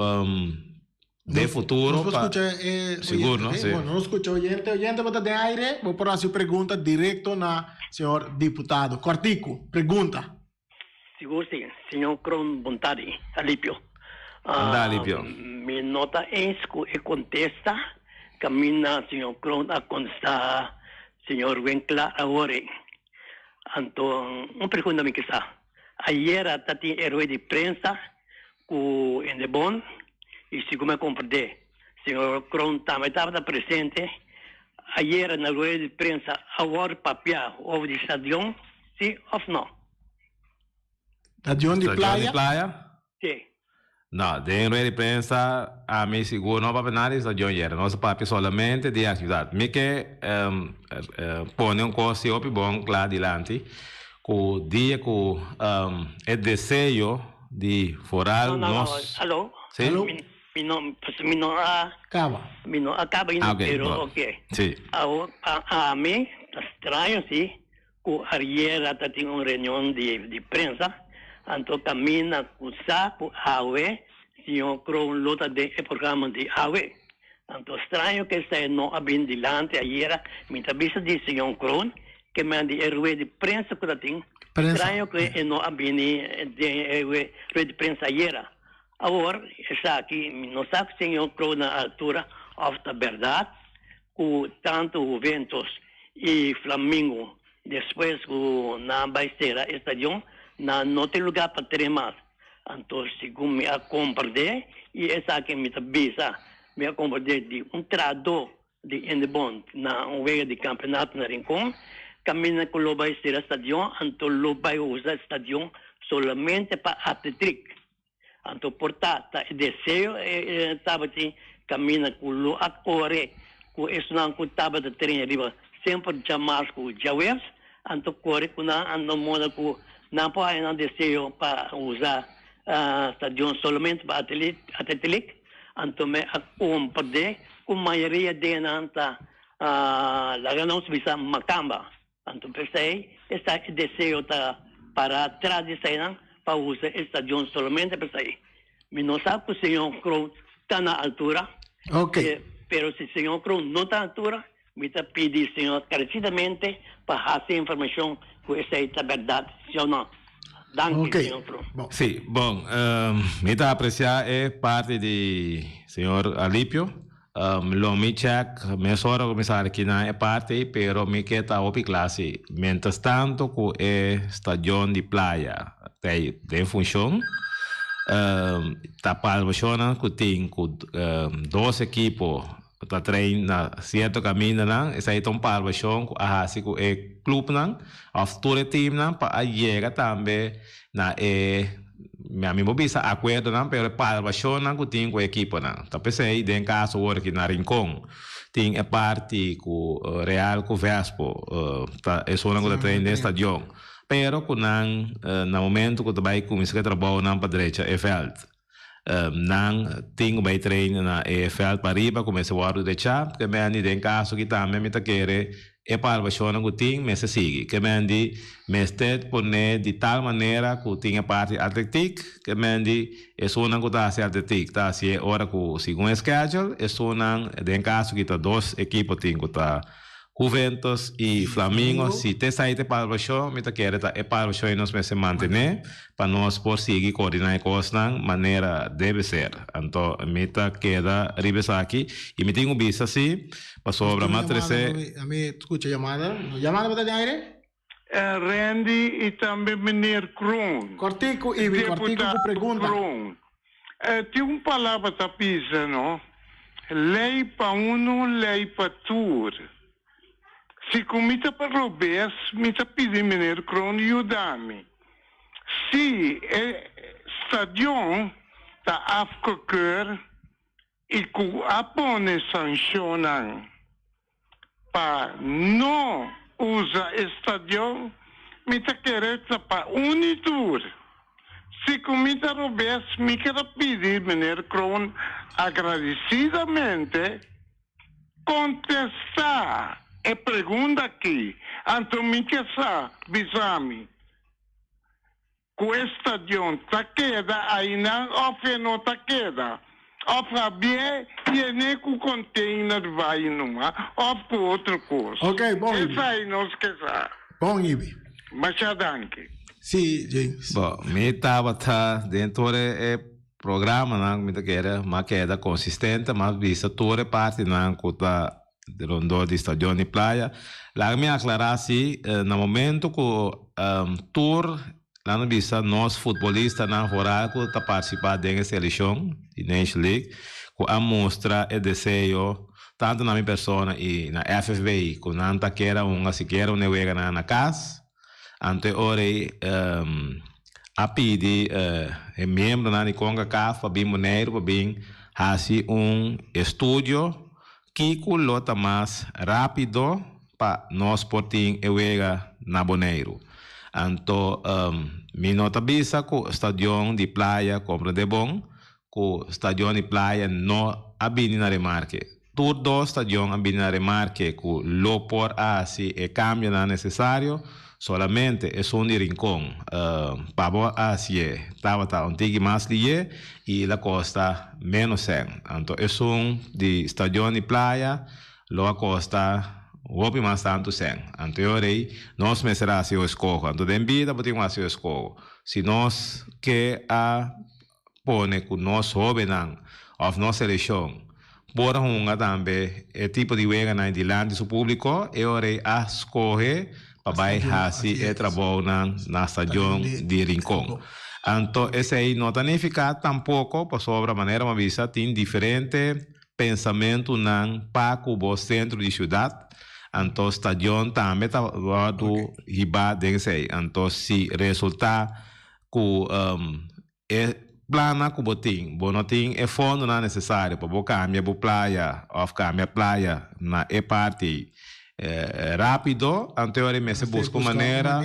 [SPEAKER 4] den futuro
[SPEAKER 2] Nos por skucha e
[SPEAKER 4] Sigur no
[SPEAKER 2] oyente,
[SPEAKER 4] si.
[SPEAKER 2] Nos skucha oyente, oyente bo ta den aire bo por hasi un pregunta direkto na señor diputado. Kòrtiku, pregunta.
[SPEAKER 5] Sigur si, señor Kroon Bontadi, Alipio.
[SPEAKER 4] Anda Alipio.
[SPEAKER 5] Mi no ta eens ku e kontesta kaminda señor Kroon a kontestá señor Winklaar awor ei. Anto un pregunta mi ke sa. Ayera ta tin e rueda di prensa ku Indebon i sigur mi a komprendé señor Kroon tambe tabata presente ayera na rueda di prensa awor papia over di stadion si òf no?
[SPEAKER 2] Stadion di
[SPEAKER 4] Stadion di
[SPEAKER 2] Playa.
[SPEAKER 4] Playa?
[SPEAKER 5] Si.
[SPEAKER 4] No, den rueda di prensa ami sigur no papia nada di stadion yera. Nos a papia solamente di actividad. Mi ke pone un cos si hopi bon cla dilanti cu dia cu e deseo di foral
[SPEAKER 5] No, no, no.
[SPEAKER 4] nos.
[SPEAKER 5] Alo?
[SPEAKER 4] Si?
[SPEAKER 2] Alo?
[SPEAKER 5] Mi, mi no, pues mi no a,
[SPEAKER 2] Caba.
[SPEAKER 5] mi no a caba ainda,
[SPEAKER 4] Ah, ok,
[SPEAKER 5] pero
[SPEAKER 4] bo.
[SPEAKER 5] ok.
[SPEAKER 4] Si.
[SPEAKER 5] Awor, pa ami ta straño si Ku ayera ta tin un reunion di prensa, anto kaminda ku sa ku awe señor Kroon lo ta den e programa di awe. Anto straño ku esei no a bin dilanti ayera, mi ta bisa di señor Kroon ke men di e rueda di prensa ku ta tin, straño ku e no a bini den e rueda di prensa ayera. Awor esaki mi no sa ku señor Kroon na altura òf ta bèrdat, Ku tantu Juventus i Flamingo despues ku nan bai sera e stadion, nan no tin lugá pa tren mas. Anto segun mi a komprendé, i esaki mi ta bisa, mi a komprendé di un trahadó di Indebond na un wega di kampeonato na Rincon, kaminda ku lo bai sera stadion, anto lo bai usa stadion solamente pa atletrik. Anto por ta ta e deseo e tabatin kaminda ku lo a kore ku esnan ku tabata train riba semper djamars ku djaweps, anto kore ku nan anto moda ku nan por haña nan deseo pa usa stadion solamente pa atletik. Anto mi a komprende ku mayoria den nan ta laga nos bisa makamba. Anto p'esei esta e deseo ta para tras di eseinan pa usa e stadion solamente p'esei. Mi no sa ku señor Kroon ta na altura, pero si señor Kroon no ta na altura, mi ta pidi señor karesidamente pa hasi informashon ku esei ta bèrdat si o no. Danki, señor Kroon.
[SPEAKER 4] Sí, bon, mi ta apresiá e parti di señor Alipio. Lo mi check mesora ku mi sali kinan e parti ei, pero mi ke ta hopi kla si. Mientras tanto ku e stadion di playa ta ei den funshon, ta palmashonnan ku tin ku dos ekipo ta train na sierto kamindanan, esei ta un palmashon ku a hasi ku e klupnan òf tur e teamnan pa a yega tambe na e Mi a mi por bisa akuerdonan pero e palabashonnan ku tin ku e ekiponan. Ta p'esei den kaso wor aki na Rincon tin e parti ku Real ku Vespo ta esunnan ku ta train den stadion pero ku nan na momento ku ta bai kuminsá ku e trabounan pa drecha e vèlt nan tin ku bai train na e vèlt pariba ku mester wòrdu drechá. Ke meni den kaso aki tambe mi ta kere E palabashonnan ku tin mester sigui. Ke men di mester pone di tal manera ku tin e parti atletik, ke men di esunnan ku ta hasi atletik ta hasié ora ku segun e schedule, esunnan den kaso ki ta dos ekipo tin ku ta Juventus i Flamingo, si te esei ta e palabashon mi ta kere ta e palabashon ei nos mester mantené pa nos por sigui koordiná e kosnan manera debe ser. Anto mi ta keda riba esaki i mi tin ku bisa si Pasobra m'a trese.
[SPEAKER 2] A mi scucha yamada. Yamada bo ta den aire?
[SPEAKER 6] Randy y tambe meneer Kroon.
[SPEAKER 2] Cortico Ibi, cortico cu pregunta.
[SPEAKER 6] Kroon. Tin un palabra ta bisa no, ley pa uno, ley pa tur. Si cu mi ta robes, mi ta pidi meneer Kroon yuda mi. Si e stadion ta afgekeur i ku a pone sanshonnan pa no usa e stadion, mi ta kere ta pa un i tur. Si ku mi ta robes, mi ker a pidi meneer Kroon agradesidamente kontestá e pregunta aki, anto mi ke sa bisa mi. Ku e stadion ta keda ainan òf e no ta keda, òf habié yené ku container bai numa òf ku otro kos.
[SPEAKER 2] Ok, bon Ibi.
[SPEAKER 6] Esai nos ke sa.
[SPEAKER 2] Bon Ibi.
[SPEAKER 6] Masha danki.
[SPEAKER 2] Sí, James.
[SPEAKER 4] Bo, mi tabata den tur e programanan ku mi ta kere, m'a keda konsistente, m'a bisa tur e partinan ku ta Rondó di stadion di Playa. Laga mi aklará si na momento ku tur nan a bisa nos futbolistanan foral ku ta partisipá den e selekshon di Nation League ku a mustra e deseo tantu na mi persona i na FFB ku nan ta kere hunga sikiera un e weganan na kas. Anto e ora ei a pidi e miembronan di Concacaf pa bin Boneiru pa bin hasi un estudio kiko lo ta mas rapido pa nos por tin e wega na Boneiru. Anto mi no ta bisa ku stadion di Playa komprende bon ku stadion di Playa no a bini na remarke. Tur dos stadion a bini na remarke ku lo por a hasi e kambionan nesesario, solamente esun di Rincon pa bo a hasié tabata un tiki mas lié i la kosta ménos sèn. Anto esun di stadion di Playa lo a kosta hopi mas tantu sèn. Anto e ora ei nos mester a hasi un eskoho. Anto den bida bo tin ku hasi un eskoho. Si nos ke a pone ku nos hóbennan òf nos selekshon por hunga tambe e tipo di weganan dilanti su públiko, e ora ei a skohe. pa bai hasi e trabounan na stadion di Rincon. Anto esei no ta nifiká tampoko pasobra manera mi a bisa tin diferente pensamentunan pa ku bo sentro di siudat, anto stadion tambe ta wòrdu hibá den esei. Anto si resultá ku e plannan ku bo tin, bo no tin e fondonan nesesario pa bo kambia bo playa òf kambia playa na e parti rápido, anto e ora mester buska un manera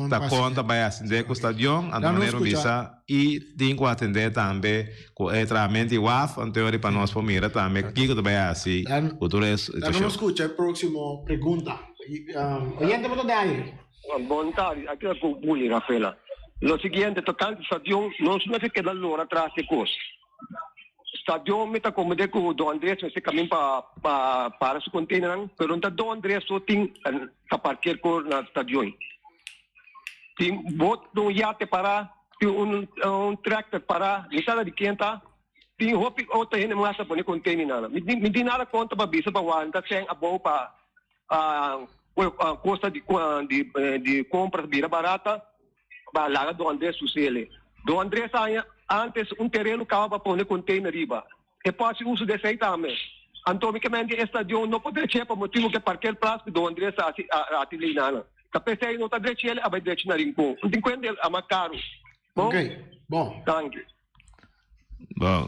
[SPEAKER 4] ta kon ta bai asendé ku stadion, anto manera bo bisa i tin ku atendé tambe ku e trahamento di waf, anto e ora pa nos por mira tambe kiko ta bai hasi ku tur e
[SPEAKER 2] situashon. Nos skucha e próksimo pregunta. Oyente bo ta den aire.
[SPEAKER 7] Bon tardi, aki ta ku Willy Rafaela. Lo siguiente, tokante stadion, nos mester keda lora tras di kos. Stadion mi ta komprende ku Don Andres mester kamin pa pa para su containernan, pero no ta Don Andres so tin ta parker kor na stadion. Tin bot un yate para, tin un un tractor para, mi sa na di ken ta, tin hopi otro hende mas ta pone containernan. Mi mi tin nada kontra pa bisa pa wanta sèn abou pa Kosta di di kompra bira barata pa laga Don Andres su sele. Don Andres a haña antes un tereno kaba pa pone container riba. E por hasi uso di esei tambe. Anto mi ke menti e stadion no por drech'é pa motibu ke parkeerplaats ku Don Andres a hasi a hasi leinana. Ta p'esei no ta drech'é a bai drechi na Rincon. Un tin kuenta el a mas karu. Bon?
[SPEAKER 2] Bon.
[SPEAKER 7] Danki.
[SPEAKER 4] Bon,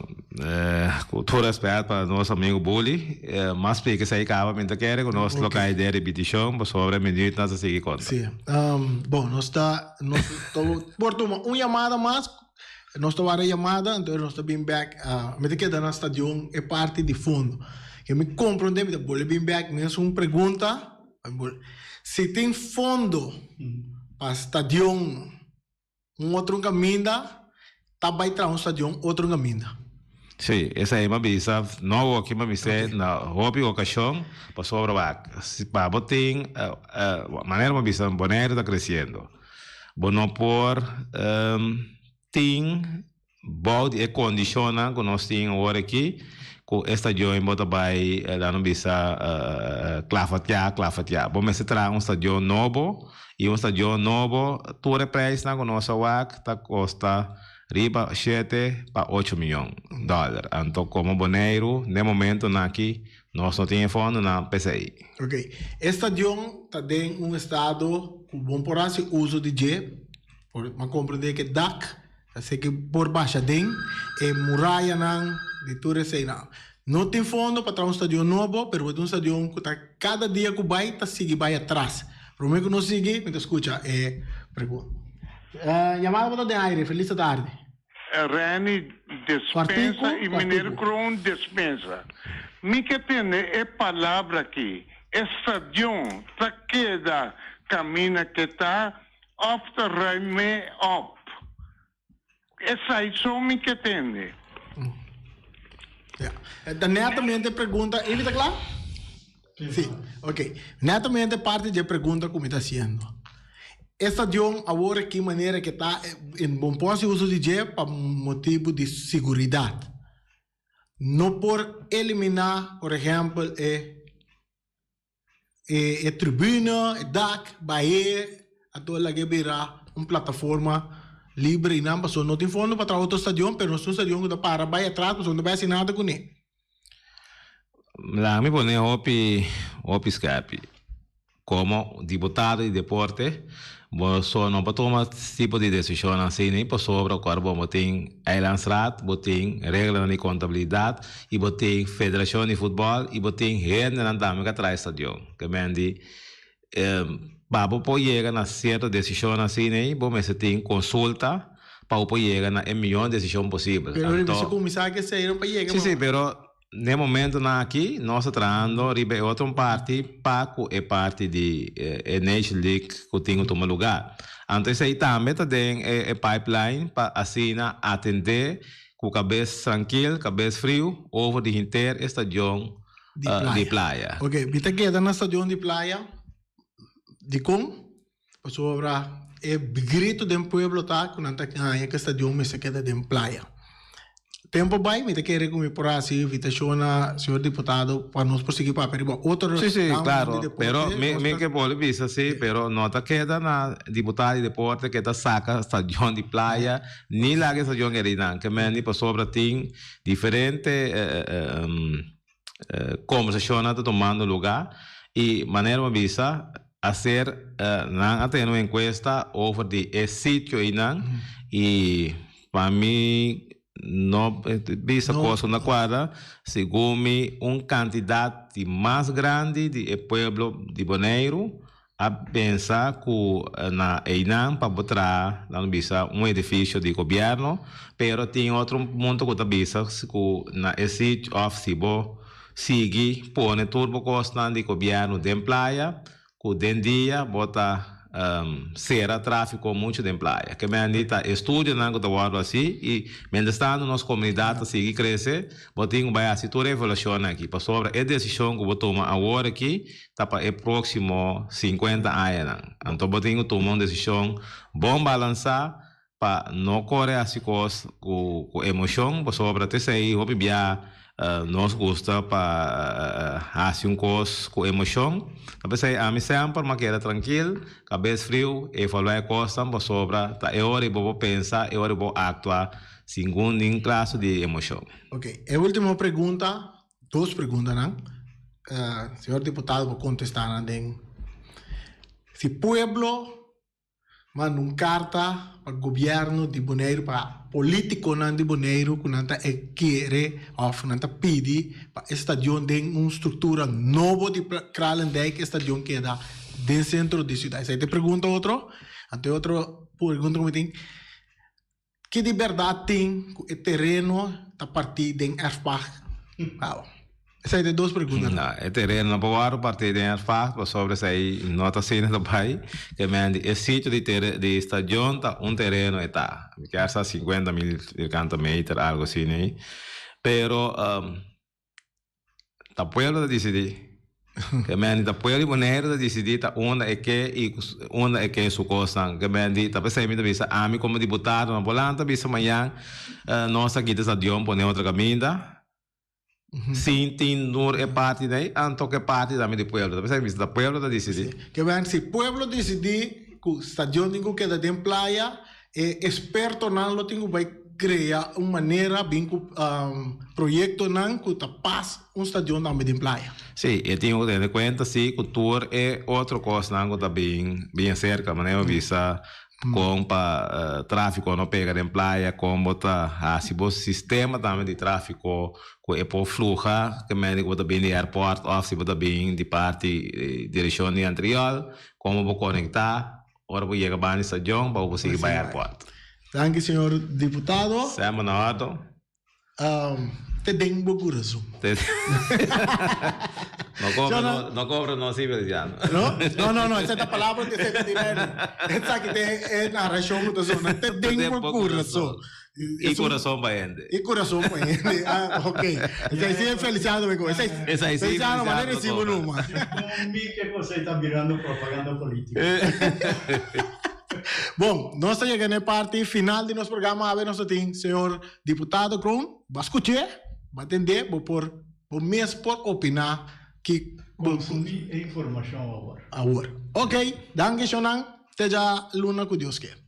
[SPEAKER 4] ku tur respet pa nos amigu Bully, mas splika esei kaba mi ta kere ku nos lo kai den ripitishon pasobra e minütnan ta sigui konta.
[SPEAKER 2] Si, bon, nos ta, nos ta por tuma un yamada mas, nos ta wara e yamada, entonces nos ta bin bek, mi ta keda na stadion e parti di fondo. Ke mi komprende, mi ta bolbe bin bek mesun pregunta, si tin fondo pa stadion. Un otro caminda ta bay traha un stadion otro caminda.
[SPEAKER 4] Sí, esei m'a bisa, no awoki m'a bis'é na hopi okashon, pasobra wak, si pa bo tin, manera m'a bisa Boneiru ta kresiendo, bo no por tin Bou di e kondishonnan ku nos tin awor aki, ku e stadion bo ta bai, laat nos bisa, klafatiá, klafatiá. Bo mester traha un stadion nobo, i un stadion nobo, tur e preisnan ku nos a wak ta kosta riba shete pa ocho miyon dòler. Anto komo Boneiru, n'e momentonan aki, nos no tin e fondonan p'esei.
[SPEAKER 2] Ok. E stadion ta den un estado ku bon por hasi uso di dje, por a komprendé ku e dak Así que por basha den e murayanan di tur eseinan. No tin fondo pa traha un stadion nobo, pero bo tin un stadion ku ta kada dia ku bai ta sigui bai atras. Prome ku nos sigui, mi ta skucha e pregunta. Yamada bo ta den aire, felis tardi.
[SPEAKER 6] Renny
[SPEAKER 2] Kwartiku,
[SPEAKER 6] despensa i meneer
[SPEAKER 2] kwartiku.
[SPEAKER 6] Kroon despensa. Mi ke tende e palabra aki, e stadion ta keda kaminda ke ta Of ta ruim me op. Esai so mi ke tende.
[SPEAKER 2] Ja. Ta netamente pregunta, Ivy ta kla? Sí, ok. Netamente parti dje pregunta ku mi ta hasiendo. E stadion awor aki manera ke ta en bon por hasi uso di dje pa motibu di siguridat. No por eliminá, por ehèmpel, e E tribuna, e dak, bahe, anto lag'e bira un plataforma libre i nan pasobra no tin fondo pa traha otro stadion, pero nos tin un stadion ku ta para bai atras pasobra no ta bai hasi nada kuné.
[SPEAKER 4] Laga mi pone hopi hopi skerpi. Komo diputado di deporte bo so no por tuma tipo di desishonnan asina pasobra ku ora bo tin eilandsraad, bo tin reglanan di kontabilidat i bo tin federashon di futbòl i bo tin hendenan tambe ku a traha e stadion. Ke men di pa bo por yega na sierto desishonnan asina ei bo mester tin konsulta pa bo por yega na e mihó desishon posibel.
[SPEAKER 2] Pero mester kuminsá ku esei pa yega.
[SPEAKER 4] Sí, sí, pero N'e momentonan aki nos ta trahando riba e otro parti pa cu e parti di e Nation League cu tin cu tuma lugar. Anto esey tambe ta den e pipeline pa asina atende cu cabes trankil, cabes friu over di henter e stadion di playa.
[SPEAKER 2] Ok, mi ta keda na stadion di playa. Dicon? Pasobra e grito den pueblo ta cu nan ta haña cu e stadion mester keda den playa. Tempo bai, mi ta kere ku mi por hasi invitashon na señor diputado pa nos por sigui papia riba otro
[SPEAKER 4] Sí, sí,
[SPEAKER 2] ramo
[SPEAKER 4] claro.
[SPEAKER 2] di deporte.
[SPEAKER 4] Pero mi,
[SPEAKER 2] Nos
[SPEAKER 4] mi
[SPEAKER 2] ta
[SPEAKER 4] ke bolbe bisa sí, pero no ta keda na diputado di deporte ke ta saka stadion di playa, ni laga e stadion kerinan. Ke men di pasobra tin diferente kombersashonnan ta tumando lugá i manera bo a bisa a ser nan a tene un enkuesta over di e sitio einan i pa mi no bisa kos ku na kuadra segun mi un kantidat di mas grandi di e pueblo di Boneiru A pensa cu na eynan pa bo traha, nan bisa, un edificio di gobierno, pero tin otro punto cu ta bisa cu na e sitio of si bo sigui pone tur bo cosnan di gobierno den playa, cu den dia bo ta cera trafico mucho den playa. Ke mende ta estudionan cu ta wordo haci y mientras tanto nos comunidad ta sigui crece, bo tin cu bay haci tur evaluacionnan aki pasobra e decision cu bo tuma awor aki Ta pa e próksimo sinkuenta añanan. Anto bo tin ku tuma un desishon bon balansá pa no kore hasi kos ku ku emoshon, pasobra ta esei hopi bia nos gusta pa hasi un kos ku emoshon. Ta p'esei ami semper m'a keda trankil, kabes friu, evaluá e kosnan pasobra ta e ora ei bo por pensa, e ora ei bo por aktua sin ningun klaso di emoshon.
[SPEAKER 2] Oke, e último pregunta Dos preguntanan. Señor diputado por contesta nan den si pueblo manda un carta pa gobierno di Boneiru pa politiconan di Boneiru cu nan ta e kere of nan ta pidi pa e stadion den un structura nobo di Kralendijk e stadion keda den centro di ciudad. Esai ta e pregunta otro. Anto e otro pregunta cu mi tin. Ki di bèrdat tin ku e tereno ta partí den erfpacht? Awa. Esei ta e dos preguntanan.
[SPEAKER 4] No, e tereno no por wòrdu partí den erfpacht pasobra esei no ta asina ta bai. Ke men di e sitio di tere di stadion ta un tereno e ta. Mi kier sa sinkuenta mil vierkante meter algu asina ei. Pero Ta pueblo ta disidí. Ke men di ta pueblo di Boneiru ta disidí ta unda e ke i unda e ke su kosnan. Ke men di ta p'esei mi ta bisa ami komo diputado no por lanta bisa mañan nos ta kita stadion pone otro kaminda sin tin nur e parti dei anto ke parti tambe di pueblo. Ta p'esei mi bisa ta pueblo ta disidí.
[SPEAKER 2] Ke men si pueblo disidí ku stadion tin ku keda den playa E ekspertonan lo tin ku bai krea un manera bin ku proyektonan ku ta pas un stadion tambe den playa.
[SPEAKER 4] Sí, e tin ku tene kuenta sí ku tur e otro kosnan ku ta bin bin aserka, manera bo bisa kon pa tráfiko no pega den playa, kon bo ta hasi bo sistema tambe di tráfiko ku e por fluha, ke mende ku bo ta bin di airport òf si bo ta bin di parti direkshon di Antriol, kon bo por konektá. Ora bo yega banda di stadion pa bo por sigui bai airport.
[SPEAKER 2] Danki señor diputado.
[SPEAKER 4] Semper na ordo.
[SPEAKER 2] Te den bo curason.
[SPEAKER 4] No cobra no, no cobra no si Feliciano.
[SPEAKER 2] No? No, no, no, esa ta palabra di esaki di Rene. Esaki ta e narracion cu ta sona. Te den bo curason.
[SPEAKER 4] I curason pa hende.
[SPEAKER 2] I curason pa hende. Ah, ok. Esei si e Feliciano me Esei
[SPEAKER 4] Esei si
[SPEAKER 2] Feliciano, manera
[SPEAKER 4] Feliciano
[SPEAKER 2] recibo numa.
[SPEAKER 3] Segun mi ke kos ei ta birando propaganda politico.
[SPEAKER 2] Bon, nos ta yega na e parti final di nos programa. Awe nos ta tin señor diputado Kroon. Bo a scuché, bo a tendé, bo por bo mes por opiná ki bo
[SPEAKER 3] Consumí e informacion awor.
[SPEAKER 2] Awor. Ok, danki shonnan. Te dja luna cu Dios ke.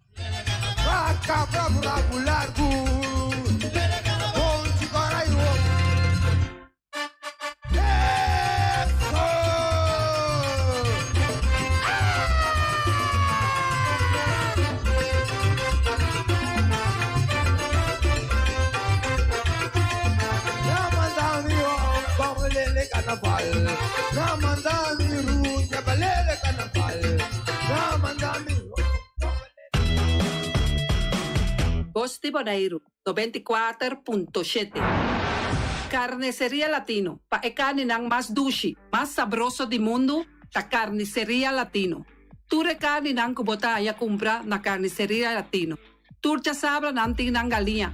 [SPEAKER 8] Bos di Boneiru, 94.7. Carniceria Latino, pa e carninan mas dushi, mas sabroso di mundu ta Carniceria Latino. Tur e carninan cu bo ta haya cumpra na Carniceria Latino. Tur djasabra nan tin nan galiña.